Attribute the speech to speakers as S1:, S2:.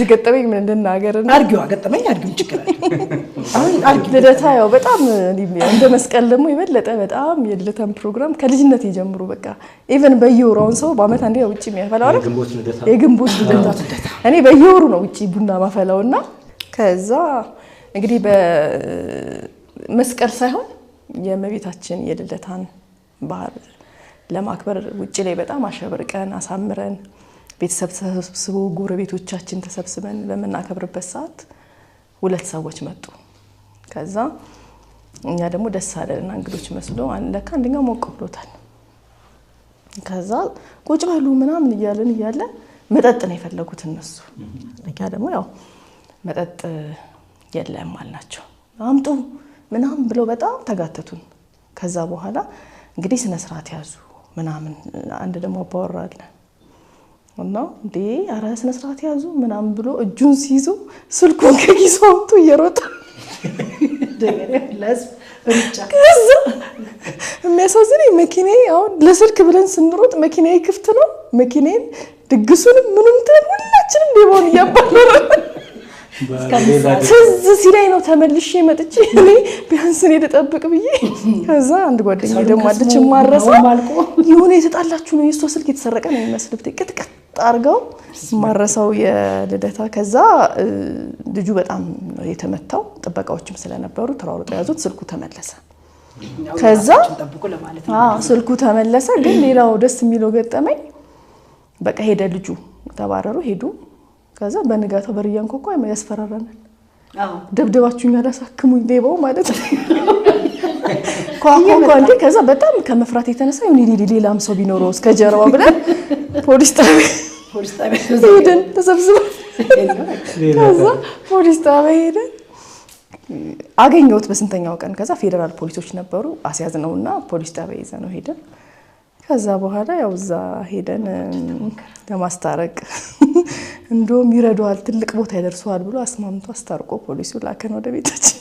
S1: ገጠመኝ ምን እንድናገር?
S2: አርጊዋ፣ ገጠመኝ አርጊው፣ ችግር አለ? አሁን አርጊው።
S1: ልደታ ያው በጣም እንደ መስቀል ደግሞ የበለጠ በጣም የልደታን ፕሮግራም ከልጅነት ጀምሮ በቃ even በየወሩ፣ አሁን ሰው በአመት አንዴ ውጭ የሚያፈላው አይደል?
S3: የግንቦት ልደታ።
S1: የግንቦት ልደታ እኔ በየወሩ ነው ውጭ ቡና ማፈላው። እና ከዛ እንግዲህ በመስቀል ሳይሆን የእመቤታችን የልደታን በዓል ለማክበር ውጭ ላይ በጣም አሸብርቀን አሳምረን ቤተሰብ ተሰብስቦ ጎረቤቶቻችን ተሰብስበን በምናከብርበት ሰዓት ሁለት ሰዎች መጡ። ከዛ እኛ ደግሞ ደስ አለንና እንግዶች መስሎ ለካ አንደኛው ሞቅ ብሎታል። ከዛ ቁጭ በሉ ምናምን እያለን እያለ መጠጥ ነው የፈለጉት እነሱ። እኛ ደግሞ ያው መጠጥ የለም አልናቸው። አምጡ ምናምን ብለው በጣም ተጋተቱን። ከዛ በኋላ እንግዲህ ስነ ስርዓት ያዙ ምናምን። አንድ ደግሞ አባወራ አለ እና እንዴ ኧረ ስነ ስርዓት ያዙ ምናምን ብሎ እጁን ሲይዙ ስልኩን ከኪሱ አውጥቶ እየሮጠ
S2: ለህዝብ ሩጫ።
S1: ከዛ የሚያሳዝነኝ መኪናዬ አሁን ለስልክ ብለን ስንሮጥ መኪናዬ ክፍት ነው። መኪናዬን ድግሱንም ምኑም ትለን ሁላችንም ሌባውን እያባረረ ትዝ ሲለኝ ነው ተመልሼ መጥቼ እኔ ቢያንስ እኔ ልጠብቅ ብዬ። ከዛ አንድ ጓደኛዬ ደግሞ አለች ማረሳ፣ የሆነ የተጣላችሁ ነው፣ የእሷ ስልክ የተሰረቀ ነው የሚመስል ብታይ ቅጥቅጥ አድርገው። ማረሳው የልደታ። ከዛ ልጁ በጣም ነው የተመታው። ጥበቃዎችም ስለነበሩ ተሯሩጠው ያዙት። ስልኩ ተመለሰ። ከዛ
S2: ጠብቁ ለማለት ነው።
S1: አዎ ስልኩ ተመለሰ። ግን ሌላው ደስ የሚለው ገጠመኝ በቃ ሄደ ልጁ፣ ተባረሩ ሄዱ። ከዛ በንጋታው በር እያንኳኳ ያስፈራራናል። ደብደባችሁኝ አላሳክሙኝ፣ ሌባው ማለት ነው። ኳኳኳ እንዴ። ከዛ በጣም ከመፍራት የተነሳ ይሁን ሌላም ሰው ቢኖረው እስከ ጀርባ ብለን ፖሊስ ጣቢያ
S2: ፖሊስ ጣቢያ
S1: ሄደን ተሰብስበን፣ ከዛ ፖሊስ ጣቢያ ሄደን አገኘሁት በስንተኛው ቀን። ከዛ ፌዴራል ፖሊሶች ነበሩ፣ አስያዝነውና ፖሊስ ጣቢያ ይዘነው ሄደን ከዛ በኋላ ያው እዛ ሄደን ለማስታረቅ እንደውም ይረዳዋል፣ ትልቅ ቦታ ይደርሰዋል ብሎ አስማምቶ አስታርቆ ፖሊሱ ላከን ወደ ቤታችን።